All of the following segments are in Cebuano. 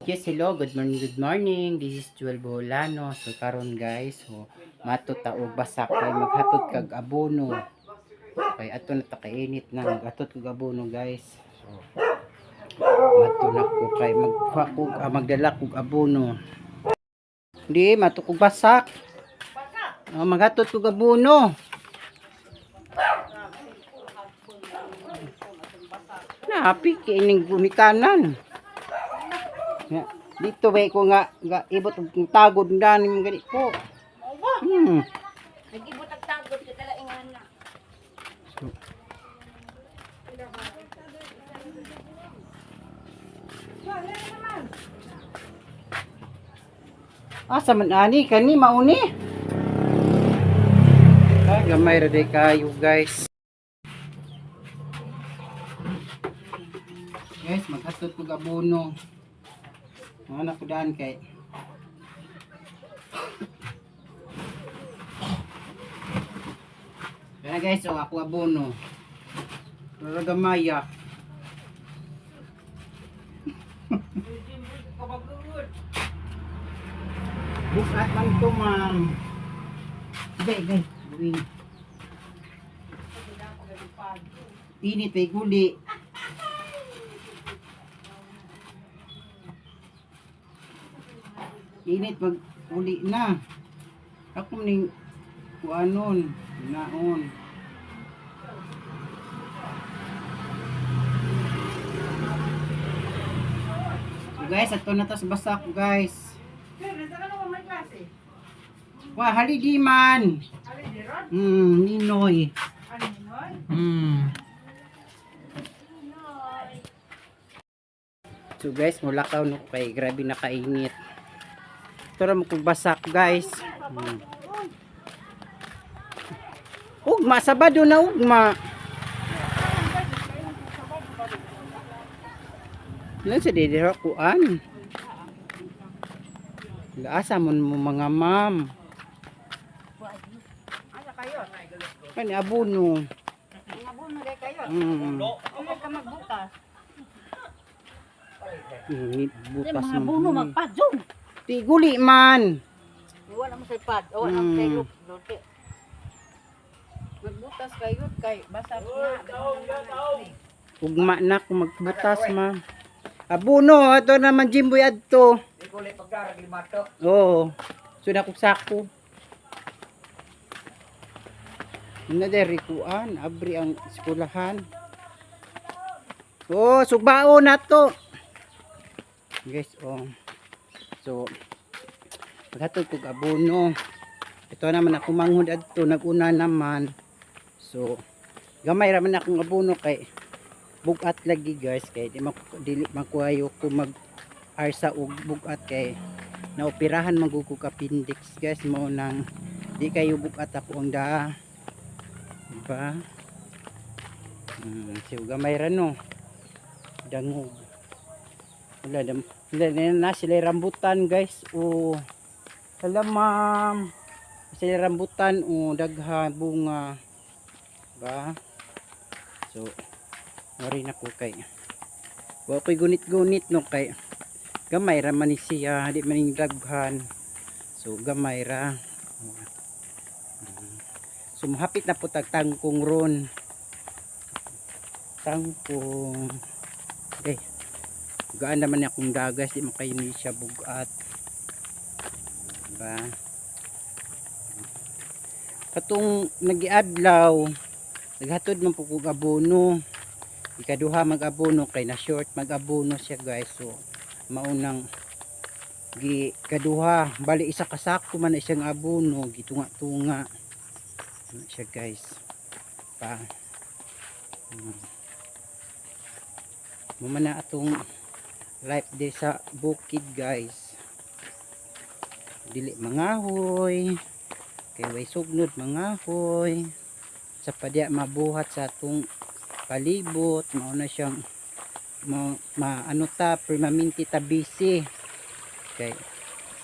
Yes, hello. Good morning, good morning. This is Jewel Boholano. So karon guys, so mato ta og basak kay maghatod kag abono. Kay ato na ta kainit na maghatod kog abono, guys. So mato na ko kay magkuha ko magdala kog abono. Di mato kog basak. Oh, maghatod kog abono. Napi kay ining gumikanan. Nga, dito ba ko nga, nga ibot og tagod dani mo gani ko. Nag-ibot ang tagod ka kalaingan na. So, asa man ani kani mauni? Ay, gamay ra day kayo, guys. Guys, maghatod kog abono. Mga ko daan kay. Kaya guys, oh, ako abono. Pero gamaya. Bukat man to, ma'am. Sige, guys. Buwing. Init ay guli. Init pag uli na. Ako ning kuanon, naon. So guys, ato na to sa basak, guys. Wah, haligi man. Ninoy. So guys, mulakaw no kay grabe nakainit. Ito ra mo kong basak, guys. Ugma, Sabado na ugma. Lan sa didira kuan. Asa mon mo mga ma'am. Asa kayo? Kani abono. Ang abono day kayo. Ano ka magbukas? Butas Mga abono magpadjong. Ti guli man. Wala mo sa pad. Wala mo sa look. Lote. Magbutas kayo kay basa na. Ugma na kung magbutas, ma'am. Abono, ato naman Jimboy adto. Oo. So na kog sako. Na diri kuan, abri ang eskulahan. Oh, sugbao na to. Guys, oh. So paghatod kog abono. Ito naman ako manghod adto, naguna naman. So gamay ra man akong abono kay bugat lagi, guys, kay di mak dili makuhayo ko mag arsa og bugat kay naoperahan man gud kog appendix, guys, mao nang di kayo bugat ako ang daa, diba? So gamay ra no, dangog wala dam wala na, na sila rambutan, guys. O hala, ma'am, sila rambutan o daghan bunga ba. So wari na ko kay wa ko'y gunit-gunit no kay gamay ra man ni siya, di man ning daghan, so gamay ra. So mohapit na po tag tangkong ron, tangkong. Eh, gaan naman akong dagas, di man kayo ni siya bugat ba. Katong nagiadlaw naghatod man po kog abono, ikaduha mag-abono kay na short mag-abono siya, guys. So maunang gi kaduha, bali isa ka sako man na siyang abono, gitunga-tunga. Ano siya, guys, pa. Mo man na atong life day sa bukid, guys. Dili mangahoy kay way sugnod mangahoy sa padya mabuhat sa atong palibot. Mao na siyang ma, ma ano ta, permanente ta busy kay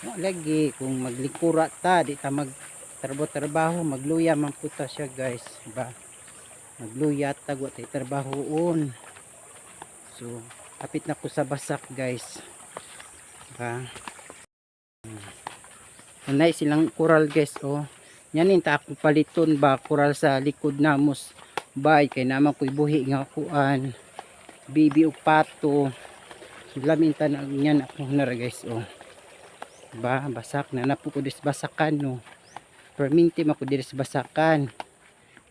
mo lagi kung maglikura ta, di ta mag trabaho, magluya man puta siya, guys ba. Magluya ta, wa tay trabahoon. So hapit na ko sa basak, guys. Diba? Anay silang coral guys oh. Yan yung ta akong paliton ba coral sa likod namos bay kay naman ko'y buhi nga kuan. Bibi og pato. Lamin tanan niyan ako na guys oh. Ba basak na napo ko dis basakan no. Perminti man ko diri sa basakan.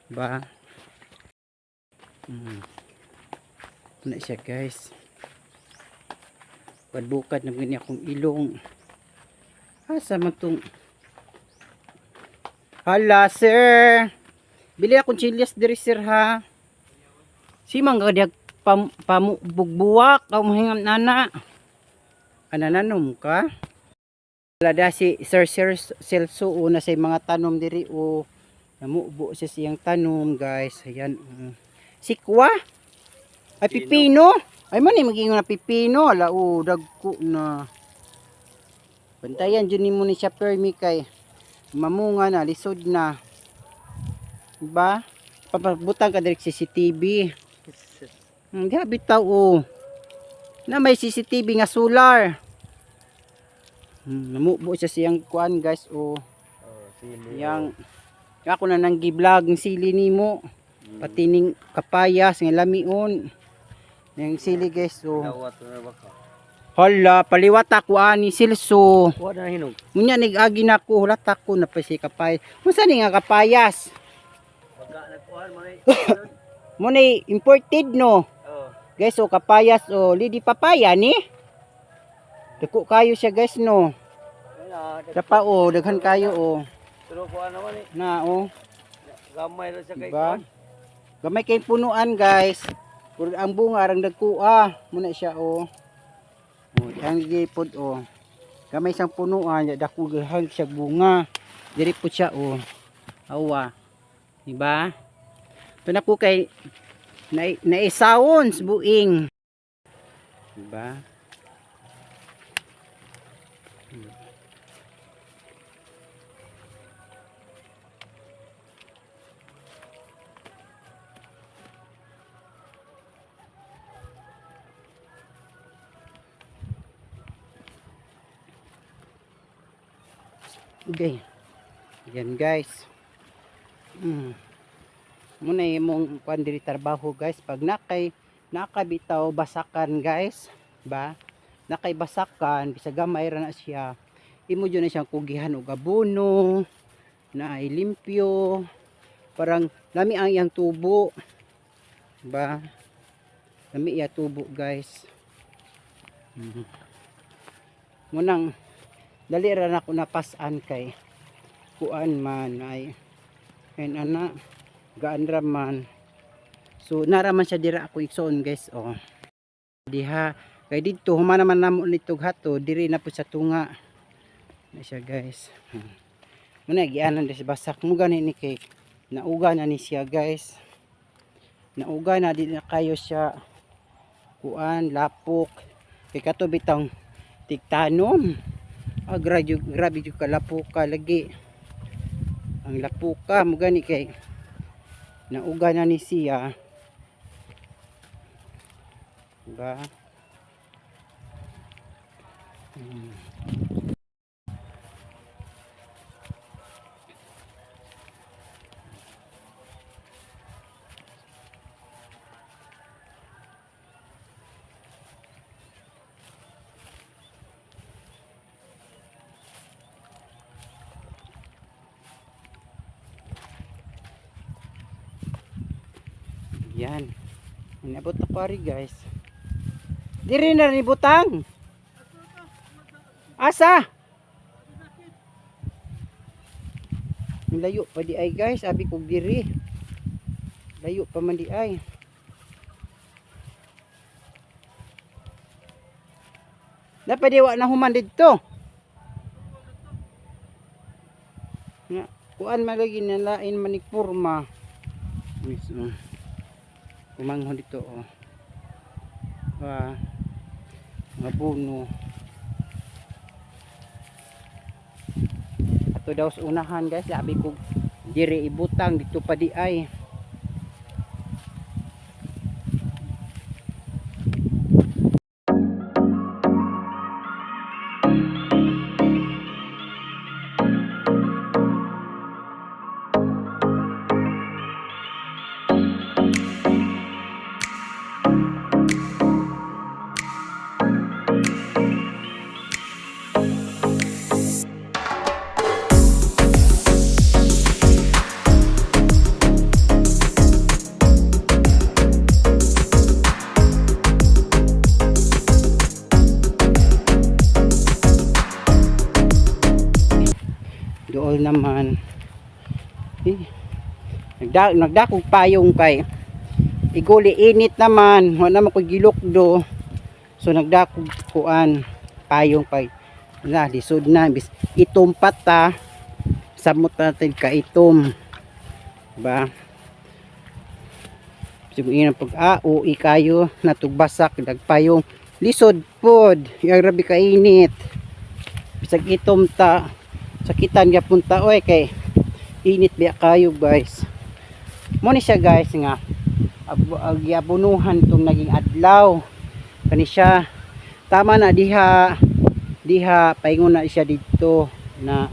Ba. Na siya guys. Padbukad na gani akong ilong. Asa man tong. Hala sir. Bili akong chilyas diri sir ha. Si man ka pam, pamubugbuwak aw mahingam nana. Anananom ka? Wala da si Sir Sir Celso o na sa mga tanom diri o namubo siya siyang tanom guys. Ayan. Sikwa? Ay pipino. Ay man eh, maging na pipino. Ala o dagko na. Bantayan dyan nimo ni siya permi kay mamunga na lisod na. Diba? Papabutang ka direct CCTV. Hindi bitaw o. Na may CCTV nga solar. Namubo siya siyang kuan guys o. Oh, sili. Yang ako na nang giblog ng sili nimo. Pati ning kapayas nga lamion. Yang sili guys o. Dawat na baka. Hala, paliwat ako ani Silso. Wa na hinog. Munya nag-agi na ko, hulata ko na pa si kapayas. Unsa ni nga kapayas? Baga nagkuhan mo ni. Mo na imported no. Oh. Guys, o kapayas o lady papaya ni. Dako kayo siya guys no. Wala. Dapa o daghan kayo o. Pero kuan naman eh. Na o, Gamay ra siya kay diba? kuan. Gamay kay punuan guys. Puro ang bunga rang dagkua muna siya o. O ang gipod o. Gamay siyang punuan, ya dako gahang siya bunga. Diri po siya o. Awa. Diba? Ito na po kay na, naisawon sa buing. Diba? Okay. Yan guys. Muna imong kuan diri trabaho guys pag nakay nakabitaw basakan guys, ba? Nakay basakan bisag gamay ra na siya. Imo jud na siyang kugihan og abono na ay limpyo. Parang lami ang iyang tubo. Ba? Lami iya tubo guys. Munang dali ra na ako napasan kay kuan man ay and ana gaan ra man. So nara man siya dira ako igsoon guys oh. Diha kay didto human naman namo nitog hato diri na po sa tunga na siya guys. Muna gianan diri sa basak mo gani ni kay nauga na ni siya guys. Nauga na di na kayo siya kuan lapok kay kato bitang tigtanom. Ah, grabe, grabe yung kalapuka lagi. Ang lapuka mo gani kay nauga na ni siya. Diba? Yan. Inabot ako ari guys. Diri na ni butang. Asa? Layo pa di ay guys, abi kog diri. Layo pa man di ay. Napadiwa na human didto. Nga, kuan man lagi nalain man ni porma. Yes, oh. Kumanghon dito oh. Ah, mga puno. Ato daw sa unahan guys, labi ko diri ibutang dito pa di ay. Eh, nagdakog payong kay iguli init naman, wala naman ko gilukdo. So nagdakog kuan payong kay na lisod na bis itom pata, samot natin ka itom ba. Siguro ina pag ao ikayo natugbasak nagpayong, lisod pod yung grabe ka init, bisag itom ta, sakitan gyapon ta oy kay init biya kayo, guys. Mo ni siya, guys, nga giabunuhan tong naging adlaw kani siya. Tama na diha diha, paingon na siya didto na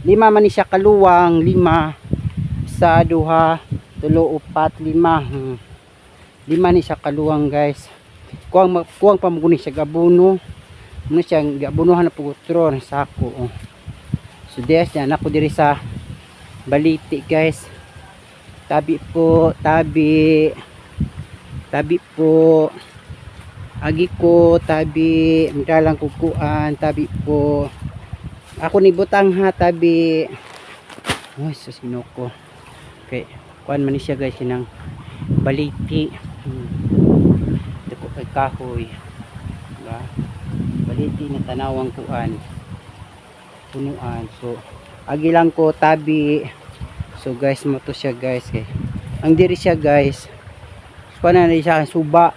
lima man ni siya kaluwang, lima sa duha, tulo, upat, lima. Lima ni siya kaluwang, guys. Kuwang kuwang pa mo ni siya gabuno mo siya, gabunuhan na pugutro ng sako, oh. So des yan ako diri sa baliti, guys. Tabi po, tabi, tabi po. Agi ko, tabi, magdalang kukuan, tabi po. Ako ni butang ha, tabi. Uy, sa sinoko kay kuan man ni siya, guys, sinang baliti. Dako kay kahoy, diba? Baliti na tanawang kuan punuan. So agi lang ko, tabi. So guys, mo to siya, guys, kay ang diri siya, guys, kuan na ni siya suba.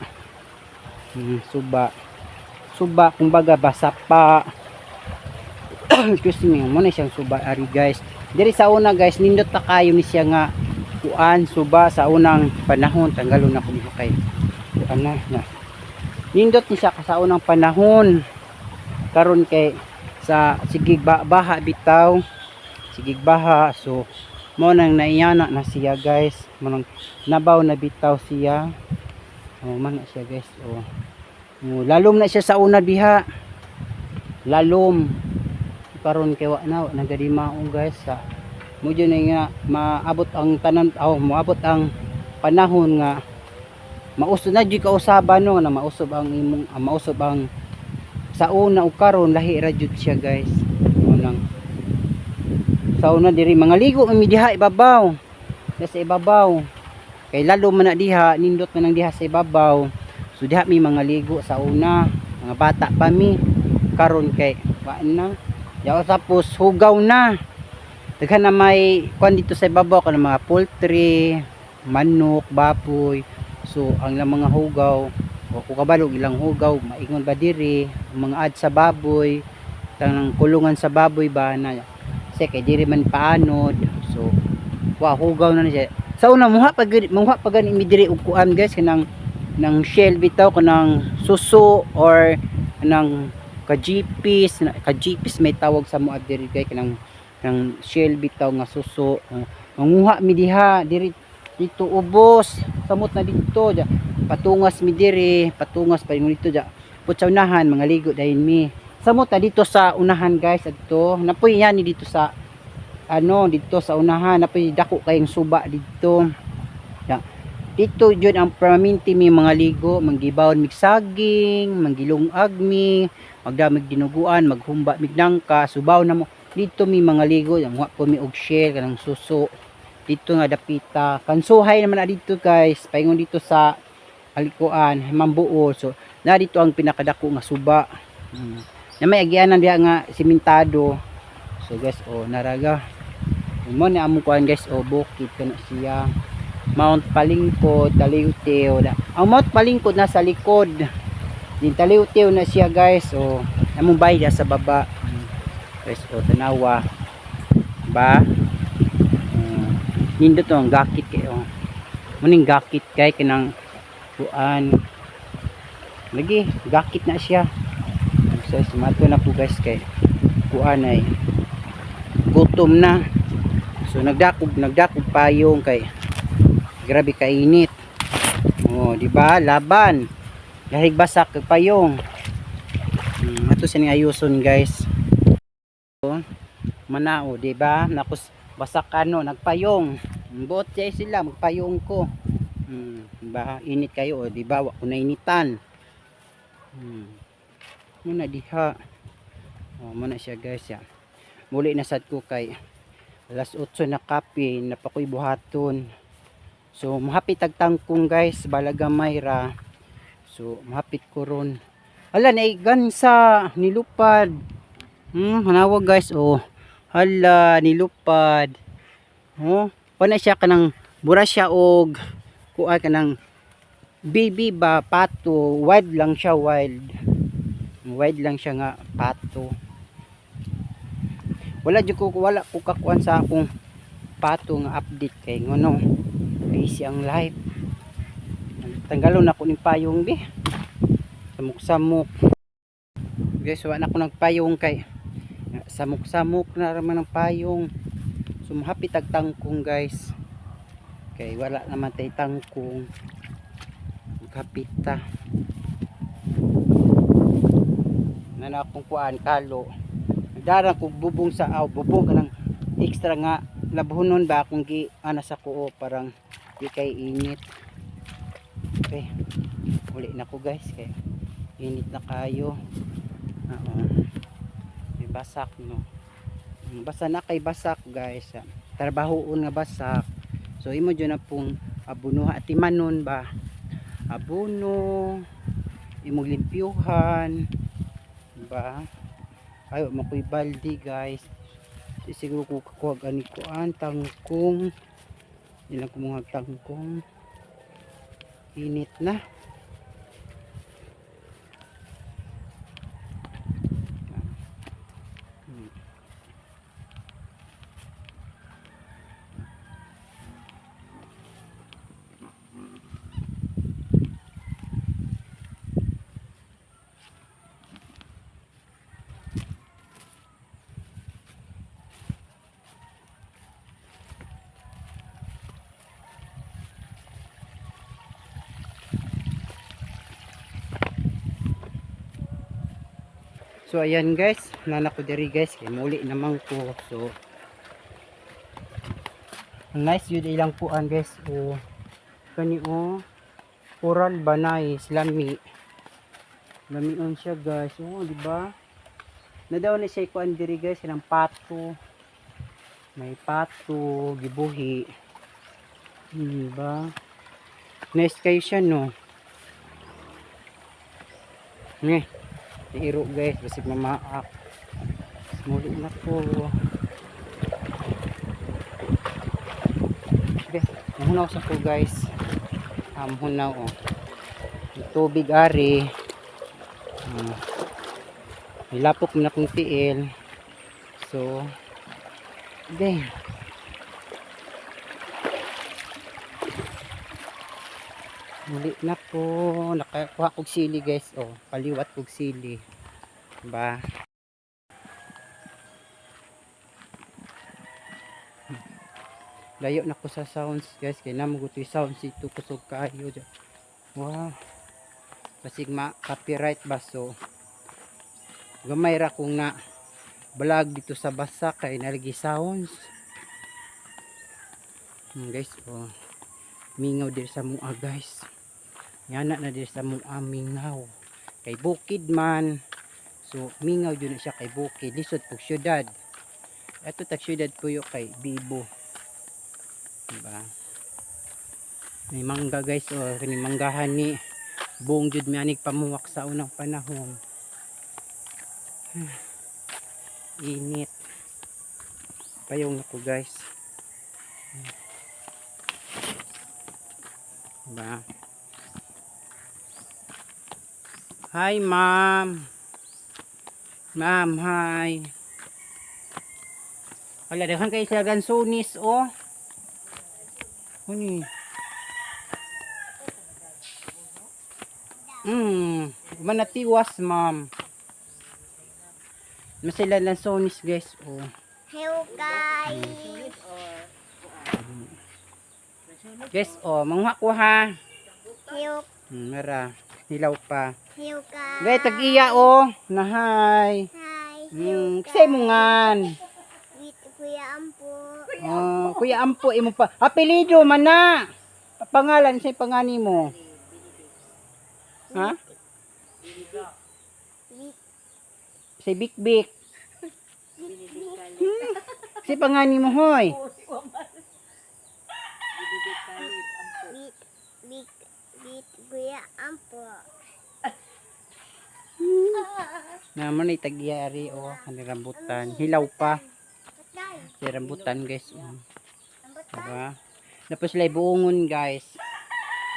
Suba, suba kumbaga basa pa. Excuse me. Mo na siyang suba ari, guys, diri sa una, guys. Nindot ta kayo ni siya nga kuan suba sa unang panahon. Tanggalon na ko dito kay kuan na, na. Nindot ni siya sa unang panahon. Karon kay sa sigig baha bitaw, sigig baha, so mo nang naiyana na siya, guys. Mo nang nabaw na bitaw siya. Oh, man na siya, guys, oh. Oh, lalom na siya sa una diha, lalom. Karon kay wa na, wa nagadimaong, guys. Sa mo jud na nga maabot ang tanan, oh, moabot ang panahon nga mausob na jud kausaban, no, na mausob ang imong mausob ang sa una ug karon, lahi ra jud siya, guys. Mo nang sa una diri mga ligo mi diha ibabaw, sa ibabaw kay lalo man na diha, nindot man ang diha sa ibabaw. So diha mi mga ligo sa una, mga bata pa mi. Karon kay wa na. Yaw, tapos hugaw na, daghan na may kuan dito sa ibabaw kanang mga poultry, manok, baboy. So ang ilang mga hugaw, o kung kabalo ilang hugaw, maingon ba diri ang mga ad sa baboy, tanang kulungan sa baboy ba na kasi kay diri man paanod. So wa hugaw na ni siya. Sa una muha pa gani mi diri og kuan, guys, kanang nang shell bitaw, kanang suso or kanang kajipis. Kajipis may tawag sa mua diri kay kanang nang shell bitaw nga suso. Manguha mi diha diri dito, ubos samot na dito ja, patungas mi diri, patungas pa dito ja put sa unahan, mga ligo dayon mi. Samot na dito sa unahan, guys. Adto napoy yan ni dito sa ano, dito sa unahan napoy dako kayong suba dito ya. Dito jud ang permanente mi mga ligo, manggibawon mig saging, manggilungag mi, magdamig dinuguan, maghumba mig nangka, subaw na mo dito mi mga ligo. Muha po mi og shell, kanang suso dito nga dapita. Kansuhay naman na dito, guys, paingon dito sa alikuan Mambuo. So na dito ang pinakadako nga suba. Na may agianan diha nga simentado. So guys, oh, naraga mo ni among kuan, guys. Oh, bukid kana siya, Mount Palingkod, Taliwtiw na. Ang Mount Palingkod nasa likod din, Taliwtiw na siya, guys. Oh, among bahay diha sa baba. Guys, oh, tanawa ba. Oh, nindot to ang gakit kay, oh, muning gakit kay kanang kuan lagi, gakit na siya. So sumato na po, guys, kay kuan ay gutom na. So nagdakog nagdakog payong kay grabe kainit. Oh, di ba, laban dahil basak kag payong. Ato sining ayuson, guys. Oh, manao, di ba, nakos basak ano, nagpayong. Buot siya sila magpayong ko. Ba init kayo, oh, di ba, wa ko nainitan. Muna diha. Oh, muna siya, guys, ya. Muli na sad ko kay Alas 8 na kape, napakoy buhaton. So mahapit tag tangkong guys, balagamay ra. So mahapit ko ron. Hala, naigansa, nilupad. Hanawag guys, oh. Hala, nilupad. Oh, wala siya kanang bura siya og kuha kanang baby ba pato, wild lang siya, wild. Wild lang siya nga pato. Wala jud ko, wala ko kakuan sa akong pato nga update kay ngono. Busy ang life. Tanggalon ako ning payong bi. Samok-samok. Guys, wala na ako nagpayong kay samok-samok na raman ang payong. So mahapit ag tangkong guys. Kay wala naman tay tangkong. Maghapit ta. Nana akong kuan kalo. Nagdarang kog bubong sa aw, bubong kanang extra nga labhonon ba akong gi ana sa kuo parang di kay init. Okay. Uli na ko guys kay init na kayo. Oo. May basak no. Basta na kay basak guys. Trabahoon nga basak. So imo jud na pong abunuha at timanon ba. Abuno imong limpyuhan ba. Ay wa man ko'y balde guys. Di siguro ko kakuha gani kuan tangkong. Ilang kumuha tangkong. Init na. So ayan guys, nana ko diri guys, kay muli naman ko. So ang nice yun ilang kuan guys. O kani o coral ba, nice, lami. Lamion siya guys. Oh, di ba? Na daw na siya kuan diri guys, ilang pato. May pato, gibuhi. Di ba? Nice kayo siya no. Ne. Iro guys, basig mamaak. Muli na ko. Okay, muhunaw sa ko guys. Hunaw oh. May tubig ari. May lapok na akong tiil. So, okay. Muli na po. Nakakuha kog sili guys. Oh, paliwat kog sili. Ba? Layo na ko sa sounds guys. Kay namugutoy sounds ito kusog kaayo. Wow. Basig ma copyright ba, so gamay ra kong na vlog dito sa basa kay nalagi sounds. Guys, oh. Mingaw dir sa mua guys. Yana na dir sa mua mingaw. Kay bukid man. So mingaw jud na siya kay bukid. Lisod pug syudad. Ato tag syudad puyo kay bibo. Diba? May mangga guys, oh, kini manggahan ni buong jud mi anig pamuwak sa unang panahon. Init. Payong nako guys. Diba? Hi ma'am. Ma'am, hi. Wala daghan kay sila gansunis oh. Huni. Manatiwas ma'am. Masila lansonis guys oh. Hello guys. Guys oh, manguha ko ha. Hello, Mara, hilaw pa. hello guys. Guys, tag-iya oh. Nahay. Hi. Hello Kasi mo ngan. With Kuya Ampo. Oh, Kuya Ampo imo pa. Apelyido man na. Pangalan sa pangani mo. Ha? With Si Bik Bik. Si pangani mo hoy. Wait, wait, wait, Kuya Ampo. Naman ay tagyari o kani rambutan. Hilaw pa. Patay. Si rambutan guys. Oh. Rambutan. Diba? Tapos sila buongon guys.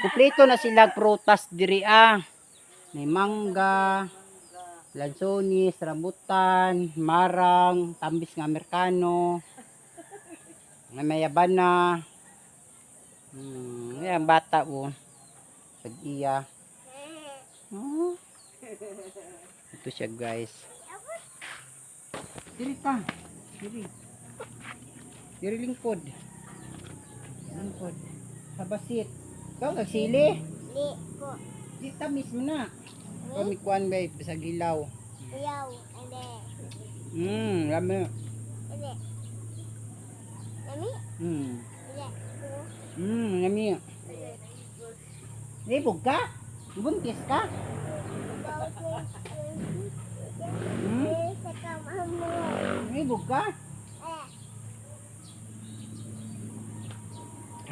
Kumpleto na sila prutas diri ah. May mangga, lansones, rambutan, marang, tambis nga Amerikano, may mayabana. Yan bata oh. Sag-iya. Oh. Ito siya guys. Diri ta. Diri. Diri lingkod. Lingkod. Habasit. Ikaw nagsili. Li ko. Di tamis mo na. Kami kuan bay sa gilaw. Yaw. Ade. Lami. Ade. Lami. Ade. Ko. Lami. Libog ka? Buntis ka? Eh, sa kamamo. Libog ka? Eh,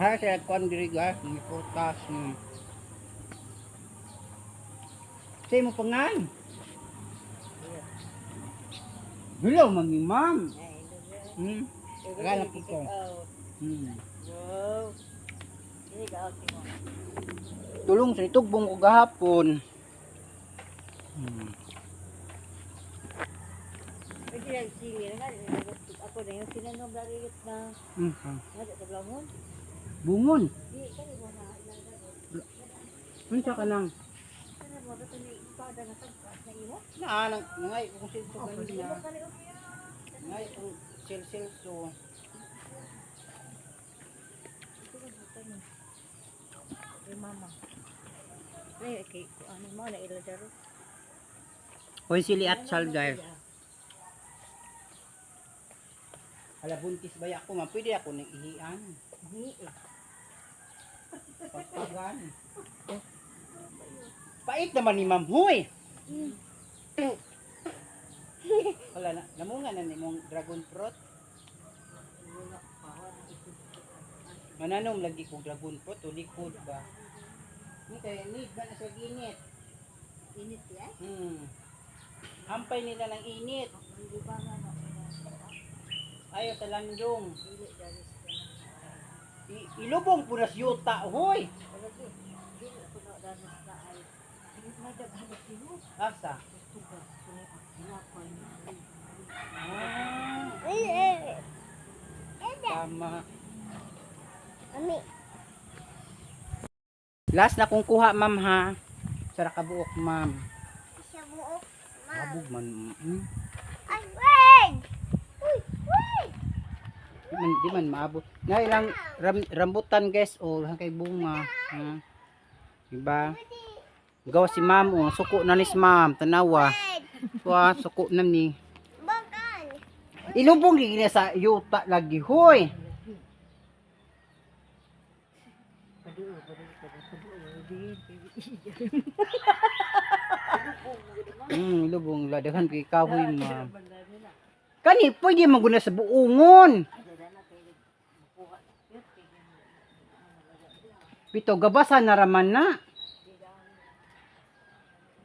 Ha, sa kuan diri guys, ni prutas. Say mo pangan. Hello, mami ma'am. Tagalog po ko. Wow. Hindi ka out mo. Tulong sa itugbong ko gahapon. Pwede lang sili na nga. Ako na yung sinangong dariyot na. Nga sa blangon. Bungon. Di kani mo na ilang Unsa ka nang? Kana mo ba ni ipada nga tagpas na imo? Na nang ngay kung silso kanina. Ngay kung sil-silso. Kay mama. Ay kay ano mo na ila daro. Hoy sili at sal guys. Hala buntis ba ako ma? Pwede ako nang ihian. Ni eh. Pagpagan. Pait naman ni Ma'am Huy. Wala na, namunga na ni mong dragon fruit. Mananom lagi kong dragon fruit o likod ba? Ni kay need ba na sa init? Init ya. Ampay nila ng init. Hindi ba nga no. Ayaw sa landong. Dili daris ka na. Ilubong po na siyuta, hoy. Wala di. Dili ko na daris na ay. May daghan sino. Asa? Tugas sino ginapay. Ah, eh, eh. tama. Mami. Last na kong kuha, ma'am, ha. Sara kabuok, ma'am. Sa buok. Ma'am. Habog man. Ay, wait! Uy, wait! Di man maabot. Nga ilang rambutan guys o oh, kay bunga. Ha? Diba? Gawa si ma'am oh, suko na ni si ma'am, tanawa. Wait! Wa suko na ni. Bagan! Ilubong gid niya sa yuta lagi hoy. Paduo, paduo, paduo, paduo, Ilubong la daghan kay kahoy ma'am. Kani pwede man guna sa buongon. Pito gabasa na raman na.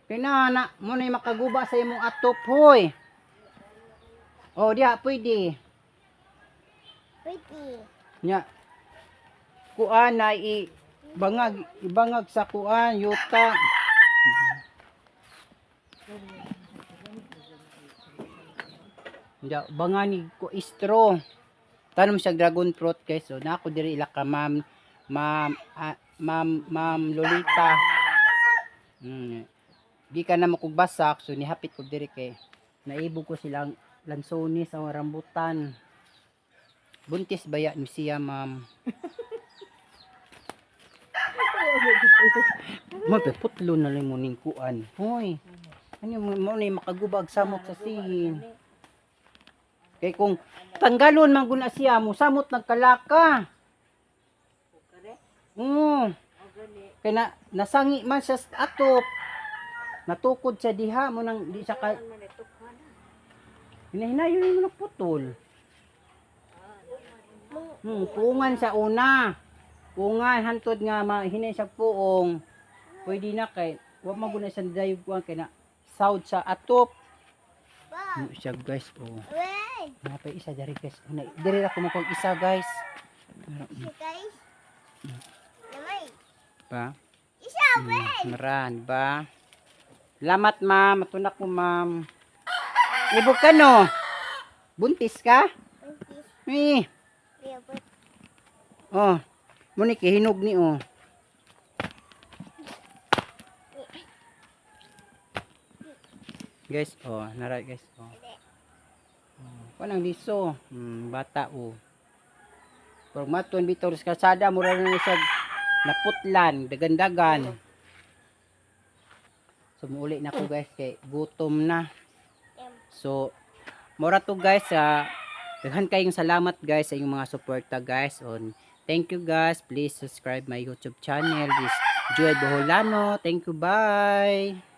Pinana mo na makaguba sa imong atop hoy. Oh, diha pwede. Pwede. Nya. Kuan na i bangag ibangag sa kuan yuta. Nya bangani ko istro. Tanom siya dragon fruit guys. So na ako diri ila ka ma'am ma'am ah, ma'am ma'am Lolita. Di ka na makugbasak so nihapit ko diri kay naibog ko silang lansones sa rambutan. Buntis ba yan siya, ma'am? Mapuputlo na lang mo ning kuan. Hoy. Ano mo mo ni makagubag samot sa sihin. Kay kung tanggalon man guna siya mo samot nagkalaka. Oo. Kay na nasangi man siya sa atop. Natukod siya diha mo nang di siya ka hinahinayon mo nagputol. Puungan sa una. Puungan hantod nga mahinay sa puong. Pwede na kay wa man gud na sa dayog kuan kay na south sa atop. Ba. Siya guys, oh. Wait. Mga pa isa diri guys. Una, diri ra ko mo isa guys. Isa guys. Namay. Pa. Isa, wait. Maran ba? Salamat ma'am, matunak mo ma'am. Ibog ka no? Buntis ka? Buntis. Eh. Biyabot. Oh. Muni hinog ni oh. Guys, oh, nara guys, oh. Oh, walang liso. Bata oh. Pero maton bitaw sa kalsada, mura na siya naputlan, dagandagan. So muuli na ko guys kay gutom na. So mura to guys sa daghan kayong salamat guys sa inyong mga suporta guys on. Thank you guys. Please subscribe my YouTube channel. This Joel Boholano. Thank you. Bye.